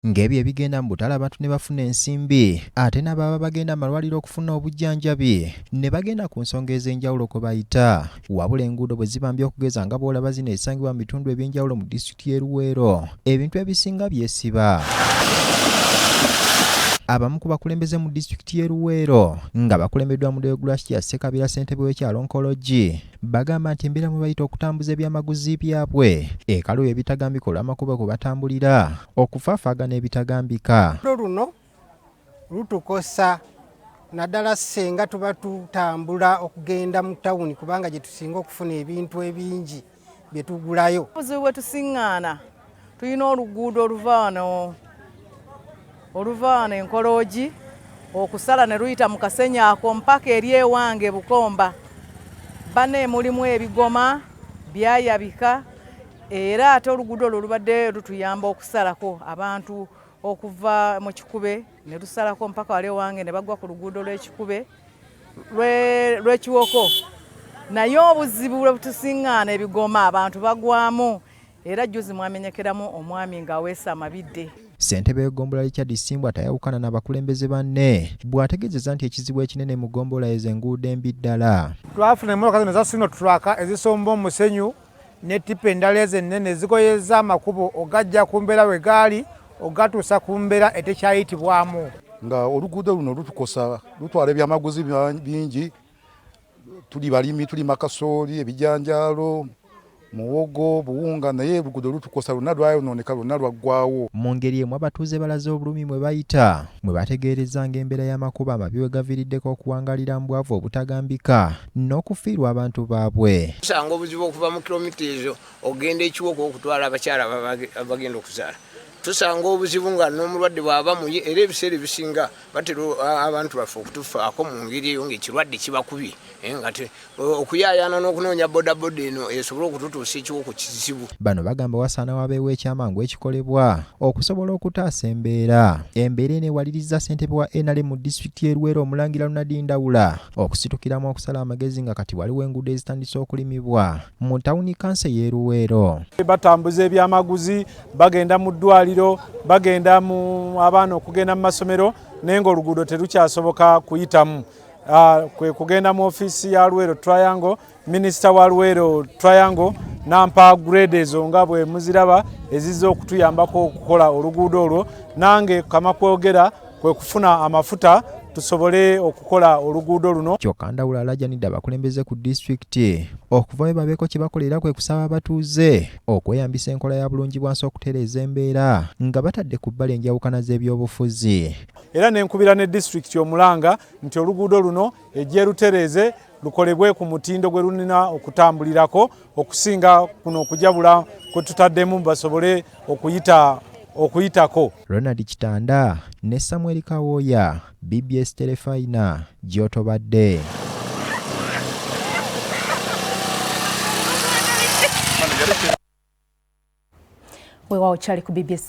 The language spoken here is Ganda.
Ng'ebyo ebigenda mu butale abantu ne bafuna ensimbi, ate n'ababa bagenda mu malwaliro okufuna obujjanjabi ne bagenda ku nsonga ez'enjawulo kwe bayita. Wabula enguudo bwe ziba mbi okugeza nga bw'olaba zino ezisangibwa mu bitundu eby'enjawulo mu disitulikiti y'e Luweero, ebintu ebisinga byesiba. Abamu ku bakulembeze mu disitulikiti y'e Luweero nga bakulembeddwamu Deogratias Ssekabira ssentebe w'ekyalo Nkologi bagamba nti embeera mwe bayita okutambuza ebyamaguzi byabwe ekaluba ebitagambika olw'amakubo kwe batambulira okufaafaagana ebitagambika. Luno lutukosa naddala ssenga tuba tutambula okugenda mu tawuni kubanga gye tusinga okufuna ebintu ebingi bye tugulayo. Obuzibu bwe tusiŋŋaana, tulina oluguudo oluva wano Enkoloogi okusala ne luyita mu kasenyi ako mpaka eri ewange Bukomba. Banne mulimu ebigoma byayabika, era ate oluguudo olwo lubadde lutuyamba okusalako abantu okuva mu Kikube ne lusalako mpaka wali ewange ne bagwa ku luguudo lw'Ekikube lw'Ekiwoko. Naye obuzibu bwe butusiŋŋaana ebigoma abantu bagwamu, era jjuzi mwamenyekeramu omwami ng'aweesa amabidde. Ssentebe w'eggombolola Richard Ssimbwa tayawukana n'abakulembeze banne bw'ategeezezza nti ekizibu ekinene mu ggombolola ezo enguudo embi ddala. Twafuna emmotoka zino eza Sinotruk ezisomba omusenyu ne ttipa endala ezo ennene ezikoyeza amakubo ogajja ku mbeera we gaali ogatuusa ku mbeera etekyayitibwamu. Nga oluguudo luno lutukosa, lutwala ebyamaguzi bingi, tuli balimi, tulima kasooli, ebijanjaalo, muwogo, buwunga, naye oluguudo lutukosa lwonna lwayonooneka lwonna lwaggwawo. Mu ngeri emu abatuuze balaze obulumi mwe bayita mwe bategeereza ng'embeera y'amakubo amabi we gaviiriddeko okuwangaalira mu bwavu obutagambika n'okufiirwa abantu baabwe. Tusanga obuzibu okuva mu kilomita ezo ogenda Ekiwoko okutwala abakyala abagenda okuzaala. Tusanga obuzibu nga n'omulwadde bw'aba muyi, era ebiseera ebisinga batera abantu baffe okutufaako mu ngeri eyo ng'ekirwadde kibakubye, nga okuyaayaana n'okunoonya bodaboda eno esobole okututuusa Ekiwoko kizibu. Bano bagamba wasaana wabeewo ekyamangu ekikolebwa okusobola okutaasa embeera. Embeera eno ewalirizza ssentebe wa NRM mu disitulikiti y'e Luweero Omulangira Ronald Ndawula okusitukiramu okusala amagezi nga kati waliwo enguudo ezitandise okulimibwa mu tawuni kanso y'e Luweero. Batambuza ebyamaguzi, bagenda mu ddwaliro, bagenda mu abaana okugenda mu masomero, naye ng'oluguudo terukyasoboka kuyitamu. Kwe kugenda mu ofiisi ya Luweero Triangle, minisita wa Luweero Triangle nampa grade ezo nga bwe muziraba ezizza okutuyambako okukola oluguudo olwo, nange kamakwogera kwe kufuna amafuta tusobole okukola oluguudo luno. Kyokka Ndawula alajanidde abakulembeze ku disitulikiti okuvayo babeeko kye bakola, era kwe kusaba abatuuze okweyambisa enkola ya bulungibwansi okutereeza embeera nga batadde ku bbali enjawukana z'ebyobufuzi. Era nenkubira ne disitulikiti omulanga nti oluguudo luno ejje lutereeze lukolebwe ku mutindo gwe lulina okutambulirako okusinga kuno okujabula kwe tutaddemu basobole okuyitako. Ronald Kitanda ne Samuel Kawoya, BBS Terefayina, gy'otobadde. Weewaawo kyali ku BBS.